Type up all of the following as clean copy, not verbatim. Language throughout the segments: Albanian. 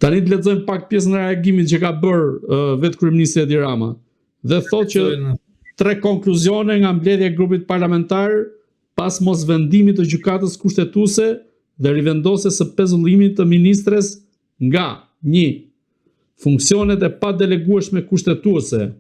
Tani të lexojmë pak pjesën e reagimit që ka bërë uh, vetë kryeministri Edi Rama. Dhe thotë që tre konkluzione nga mbledhja e grupit parlamentar pas mosvendimit të gjykatës kushtetuese dhe rivendosjes së pezullimit të ministres nga 1. Funksionet e padelegueshme kushtetuese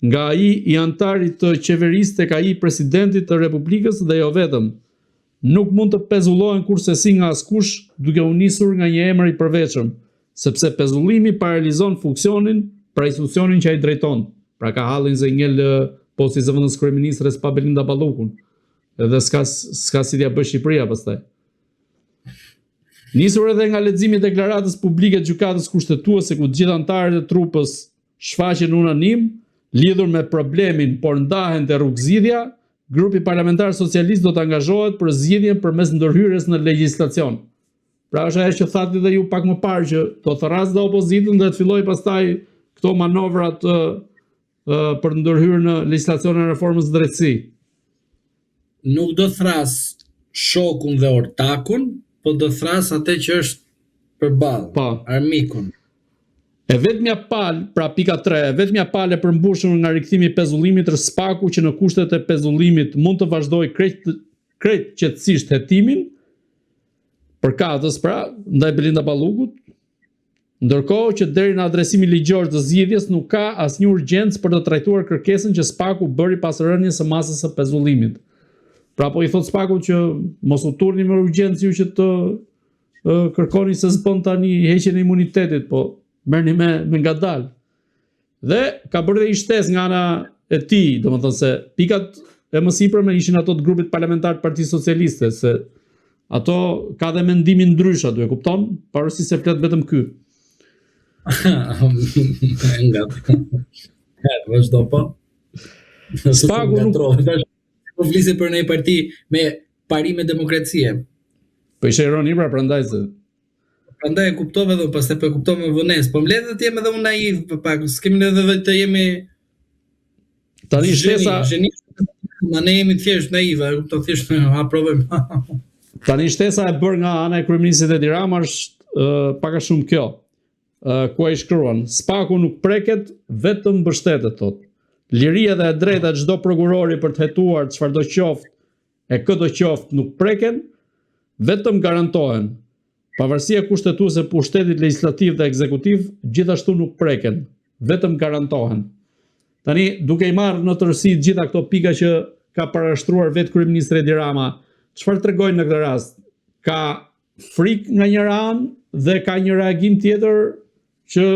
nga ai i anëtarit të qeverisë tek ai i presidentit të Republikës dhe jo vetëm, nuk mund të pezullohen kurrsesi nga askush duke u nisur nga një emër i përveçëm, sepse pezullimi paralizon funksionin, pra institucionin që ai drejton. Pra ka hallin se ngel posti i zëvendëskryeministres pa Belinda Ballukun. Edhe s'ka s'ka si t'ia bëjë Shqipëria pastaj. Nisur edhe nga leximi i deklaratës publike të Gjykatës Kushtetuese ku të gjithë anëtarët e trupës shfaqen unanim lidhur me problemin, por ndahen te rrugëzgjidhja, grupi parlamentar socialist do të angazhohet për zgjidhjen përmes ndërhyrjes në legjislacion. Pra është ajo që thatë dhe ju pak më parë që do të thërrasë dhe opozitën dhe të fillojë pastaj këto manovrat për të ndërhyrë në legjislacionin e reformës në drejtësi. Nuk do thërrasë shokun dhe ortakun, po do thërrasë atë që është përballë, po. armikun. E vetmja palë, pra pika 3, e vetmja palë e përmbushur nga rikthimi i pezullimit është SPAK-u që në kushtet e pezullimit mund të vazhdojë krejt krejt qetësisht hetimin përkatës pra ndaj Belinda Ballukut, Ndërkohë që deri në adresimin ligjor të zgjidhjes nuk ka asnjë urgjencë për të trajtuar kërkesën që SPAK-u bëri pas rënies së masës së pezullimit. Pra po i thotë SPAK-u që mos u turrni me urgjencë ju që të kërkoni se s'bën tani heqjen e imunitetit, po merrni me me ngadalë. Dhe ka bërë dhe një shtesë nga ana e tij, domethënë se pikat e mësipërme ishin ato të grupit parlamentar të Partisë Socialiste, se ato ka dhe mendimin ndryshe aty, e kupton? Pavarësisht se flet vetëm ky. Nga. Vazhdo po. SPAK-u nuk po flisë për një parti me parime demokracie. Po ishte ironi pra prandaj se Prandaj e kuptova edhe pastaj po e kuptova me vonesë. Po mbledh të jem edhe unë naiv për pak, s'kemi ne edhe të jemi Tani shtesa zheni, na ne jemi thjesht naiv, e kupton thjesht ha provojmë. Tani shtesa e bërë nga ana e kryeministrit Edi Rama është uh, pak a shumë kjo. Uh, ku ai shkruan, SPAK-u nuk preket, vetëm mbështetet thotë. Liria dhe e drejta e çdo prokurori për të hetuar çfarëdo qoftë e këdo qoftë nuk preken, vetëm garantohen. Pavarësia kushtetuese e pushtetit legjislativ dhe ekzekutiv gjithashtu nuk preken, vetëm garantohen. Tani, duke i marrë në tërësi të gjitha këto pika që ka parashtruar vetë kryeministri Edi Rama, çfarë tregojnë në këtë rast? Ka frikë nga njëra anë dhe ka një reagim tjetër që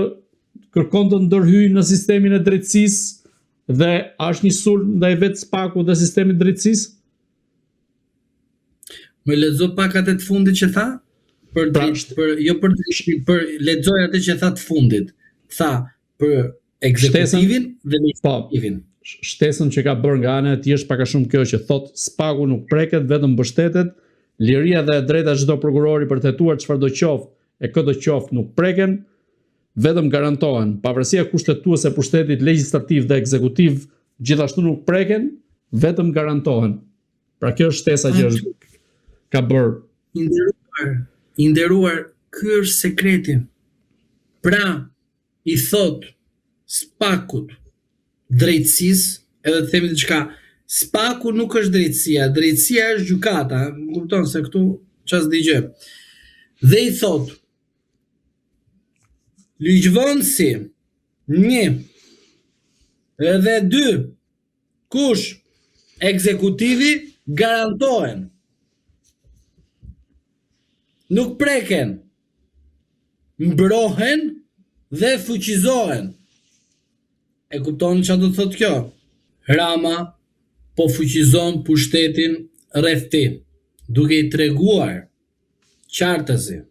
kërkon të ndërhyjë në sistemin e drejtësisë dhe a është një sulm ndaj vetë SPAK-ut dhe sistemit të drejtësisë? Më lexo pak atë të fundit që tha? Për pra, drejt, për jo për drejt, për lexoj atë që tha të fundit. Tha për ekzekutivin dhe po, legjislativin. Po, shtesën që ka bërë nga ana e tij është pak a shumë kjo që thotë SPAK-u nuk preket, vetëm mbështetet, liria dhe e drejta e çdo prokurori për të hetuar çfarëdo qoftë e këdo qoftë nuk preken, vetëm garantohen. Pavarësia kushtetuese e pushtetit legjislativ dhe ekzekutiv gjithashtu nuk preken, vetëm garantohen. Pra kjo është shtesa që është ka bërë. I nderuar, i nderuar, ky është sekreti. Pra, i thotë SPAK-ut drejtësisë, edhe të themi diçka, SPAK-u nuk është drejtësia, drejtësia është gjykata, më kupton se këtu ça s'di gjë. Dhe i thotë ligjvënësi, një, edhe dy, kush ekzekutivi garantohen. Nuk preken, mbrohen dhe fuqizohen. E kupton çfarë do të thotë kjo? Rama po fuqizon pushtetin rreth tij, duke i treguar qartazi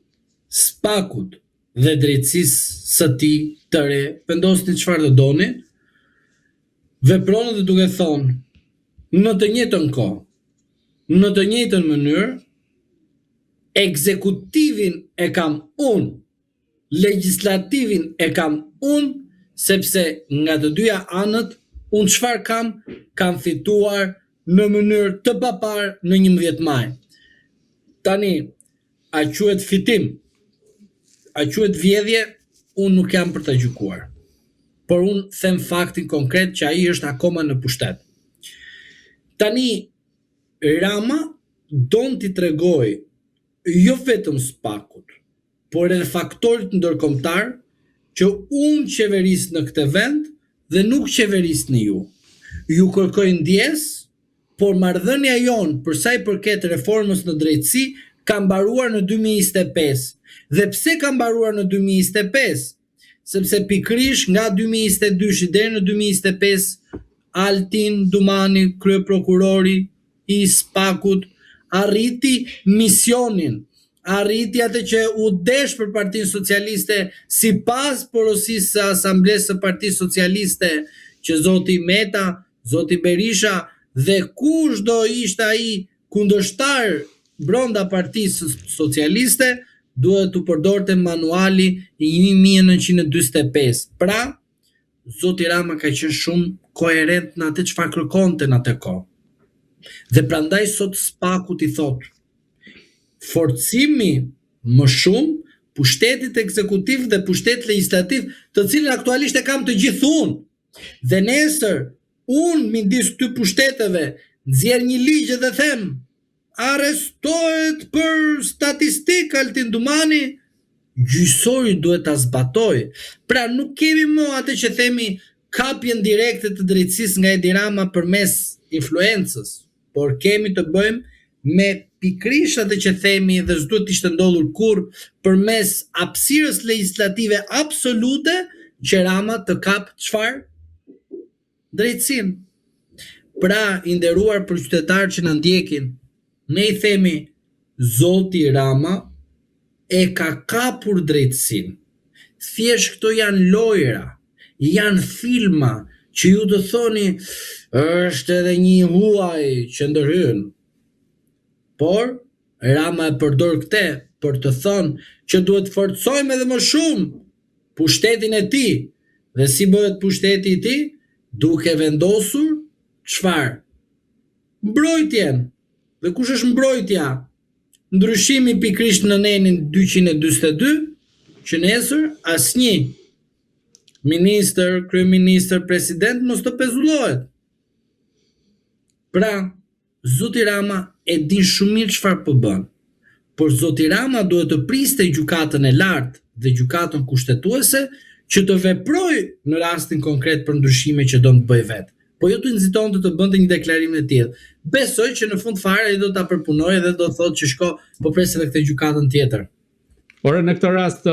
SPAK-ut dhe drejtësisë së tij të re, vendosni çfarë të doni, vepron edhe duke thonë në të njëjtën kohë, në të njëjtën mënyrë, ekzekutivin e kam unë, legjislativin e kam unë, sepse nga të dyja anët unë çfarë kam, kam fituar në mënyrë të paparë në 11 maj. Tani, a quhet fitim? A quhet vjedhje? Unë nuk jam për ta gjykuar. Por unë them faktin konkret që ai është akoma në pushtet. Tani Rama don t'i tregojë jo vetëm SPAK-ut, por edhe faktorit ndërkombëtar që unë qeveris në këtë vend dhe nuk qeverisni ju. Ju kërkoj ndjesë, por marrëdhënia jonë për sa i përket reformës në drejtësi ka mbaruar në 2025. Dhe pse ka mbaruar në 2025? Sepse pikërisht nga 2022-shi deri në 2025 Altin Dumani, kryeprokurori i SPAK-ut, arriti misionin, arriti atë që u desh për Partinë Socialiste sipas porosisë së Asamblesë së Partisë Socialiste që zoti Meta, zoti Berisha dhe kushdo ishte ai kundërshtar brenda Partisë Socialiste duhet t'u përdorte manuali i 1945. Pra, zoti Rama ka qenë shumë koherent në atë çfarë kërkonte në atë kohë. Dhe prandaj sot SPAK-ut i thotë forcimi më shumë pushtetit ekzekutiv dhe pushtetit legjislativ, të cilin aktualisht e kam të gjithë unë. Dhe nesër unë midis këtyre pushteteve nxjerr një ligj dhe them arrestohet për statistikë Altin Dumani, gjyqësori duhet ta zbatojë. Pra nuk kemi më atë që themi kapjen direkte të drejtësisë nga Edi Rama përmes influencës, por kemi të bëjmë me pikërisht atë që themi dhe s'duhet të ishte ndodhur kurrë përmes hapësirës legjislative absolute që Rama të kap çfarë? Drejtësinë. Pra, i nderuar për qytetarë që na ndjekin, ne i themi Zoti Rama e ka kapur drejtësinë. Thjesht këto janë lojra, janë filma që ju të thoni është edhe një i huaj që ndërhyn. Por Rama e përdor këtë për të thënë që duhet forcojmë edhe më shumë pushtetin e tij. Dhe si bëhet pushteti i tij? Duke vendosur çfarë? Mbrojtjen. Dhe kush është mbrojtja? Ndryshimi pikërisht në nenin 242, që nesër asnjë ministër, kryeministër, president mos të pezullohet. Pra, Zoti Rama e din shumë mirë çfarë po bën. Por zoti Rama duhet të priste Gjykatën e Lartë dhe Gjykatën Kushtetuese që të veprojë në rastin konkret për ndryshime që don të bëjë vetë. Po jo të nxitonte të bënte një deklarim të tillë. Besoj që në fund fare ai do ta përpunojë dhe do thotë që shko, po pres edhe këtë gjykatën tjetër. Ore në këtë rast,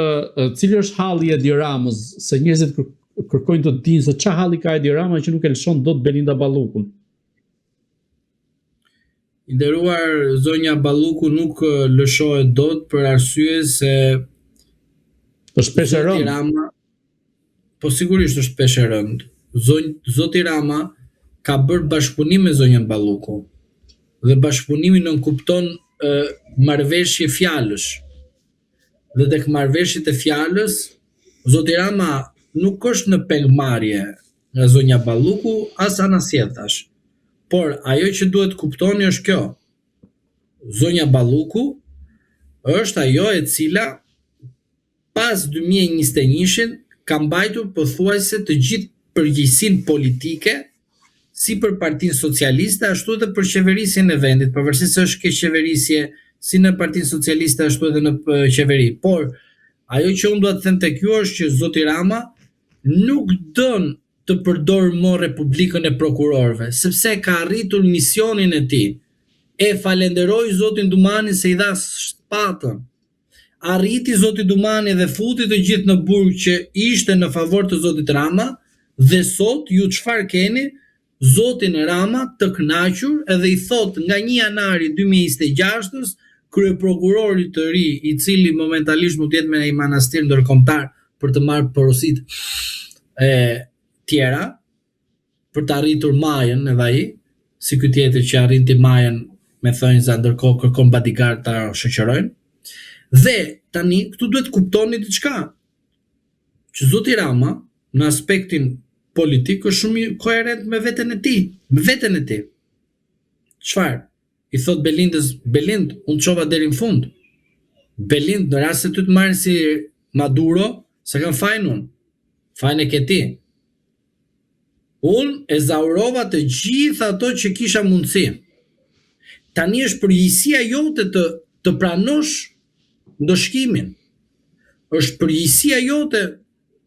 cili është halli i Edi Ramës, se njerëzit kërkojnë të dinë se ça halli ka Edi Rama që nuk e lëshon dot Belinda Ballukun. I nderuar zonja Balluku nuk lëshohet dot për arsye se është peshë e rëndë. Rama, po sigurisht është peshë e rëndë. Zoti Rama ka bërë bashkëpunim me zonjën Balluku. Dhe bashkëpunimi nënkupton marrëveshje fjalësh. Dhe tek marrëveshjet e fjalës, zoti Rama nuk është në pengmarrje nga zonja Balluku as anasjelltas. Por ajo që duhet të kuptoni është kjo. Zonja Balluku është ajo e cila pas 2021-shin ka mbajtur pothuajse të gjithë përgjegjësinë politike si për Partinë Socialiste ashtu edhe për qeverisjen e vendit, pavarësisht se është keqqeverisje si në Partinë Socialiste ashtu edhe në qeveri. Por ajo që unë dua të them tek ju është që zoti Rama nuk don të përdorë më Republikën e Prokurorëve, sepse ka arritur misionin e tij. E falenderoj zotin Dumani se i dha shpatën. Arriti zoti Dumani dhe futi të gjithë në burg që ishte në favor të zotit Rama dhe sot ju çfarë keni zotin Rama të kënaqur edhe i thotë nga 1 janari 2026-ës kryeprokurorit të ri i cili momentalisht mund të jetë me një manastir ndërkombëtar për të marrë porositë e tjera për të arritur majën edhe ai, si ky tjetër që arrinti majën me thonjza ndërkohë kërkon bodyguard ta shoqërojnë. Dhe tani këtu duhet të kuptoni diçka, që zoti Rama në aspektin politik është shumë koherent me veten e tij, me veten e tij. Çfarë? I thot Belindës, Belind, unë të çova deri në fund. Belind, në rast se ty të marrin si Maduro, s'e kam fajin unë. Fajin e ke ti. Unë ezaurova të gjitha ato që kisha mundësi. Tani është përgjegjësia jote të të pranosh ndëshkimin. Është përgjegjësia jote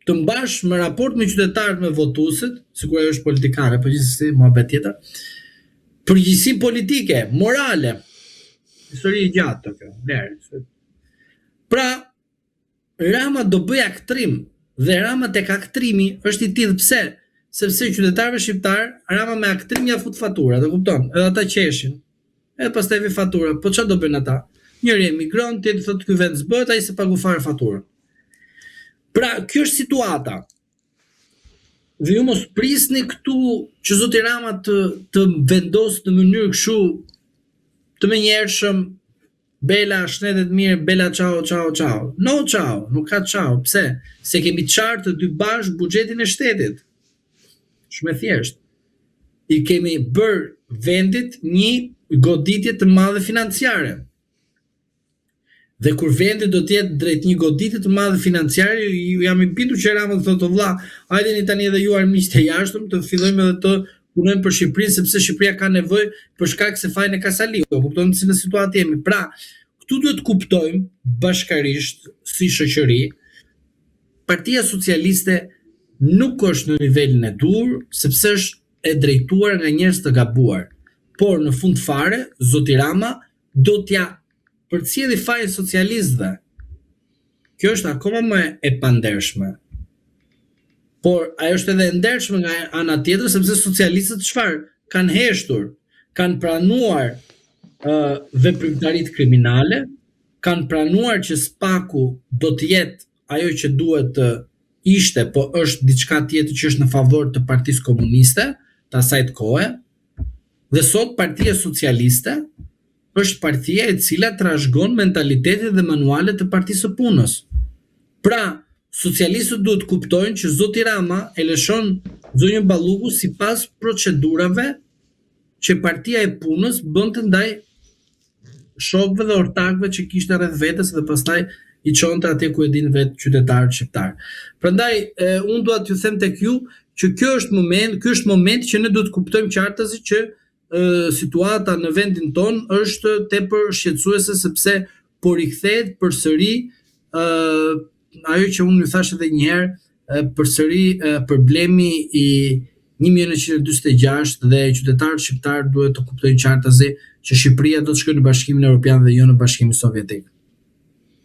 të mbash me raport me qytetarët me votuesit, sikur ajo është politikane, po gjithsesi muhabet tjetër. Përgjegjësi politike, morale. Histori e gjatë kjo, vlerë. Pra, Rama do bëjë aktrim dhe Rama tek aktrimi është i tillë pse? Sepse qytetarëve shqiptar Rama me aktrim ja fut faturat, e kupton? Edhe ata qeshin. Edhe pastaj vjen fatura, po çfarë do bëjnë ata? Njëri emigron, tjetri thotë ky vend s'bëhet, ai s'e pagu fare faturën. Pra, kjo është situata. Dhe ju mos prisni këtu që zoti Rama të të vendosë në mënyrë kështu të menjëhershëm Bela shnetet mirë, Bela ciao ciao ciao. No ciao, nuk ka ciao. Pse? Se kemi çarë të dy bashkë buxhetin e shtetit. Shumë e thjeshtë. I kemi bërë vendit një goditje të madhe financiare. Dhe kur vendi do të jetë drejt një goditje të madhe financiare, ju jam i bindur që Rama do thotë vlla, hajdeni tani edhe ju armiqtë e jashtëm të fillojmë edhe të punojmë për Shqipërinë sepse Shqipëria ka nevojë për shkak se fajin e ka Saliu. E kupton në cilën situatë jemi. Pra, këtu duhet të kuptojmë bashkarisht si shoqëri Partia Socialiste nuk është në nivelin e duhur sepse është e drejtuar nga njerëz të gabuar. Por në fund fare, zoti Rama do t'ja përcjelli fajin socialistëve. Kjo është akoma më e pandershme. Por ajo është edhe e ndershme nga ana tjetër sepse socialistët çfarë kanë heshtur, kanë pranuar uh, veprimtaritë kriminale, kanë pranuar që SPAK-u do të jetë ajo që duhet të ishte, po është diçka tjetër që është në favor të Partisë Komuniste të asaj kohe. Dhe sot Partia Socialiste është partia e cila trashëgon mentalitetet dhe manualet e Partisë së Punës. Pra, socialistët duhet të kuptojnë që zoti Rama e lëshon zonjën Balluku sipas procedurave që Partia e Punës bënte ndaj shokëve dhe ortakëve që kishte rreth vetes dhe pastaj i çonte atje ku e dinë vetë qytetarët shqiptarë. Prandaj e, unë dua t'ju them tek ju që kjo është moment, ky është moment që ne duhet të kuptojmë qartazi që e, situata në vendin tonë është tepër shqetësuese sepse po rikthehet përsëri ë ajo që unë ju thashë edhe një herë përsëri problemi i 1946 dhe qytetarët shqiptarë duhet të kuptojnë qartazi që Shqipëria do të shkojë në Bashkimin Evropian dhe jo në Bashkimin Sovjetik.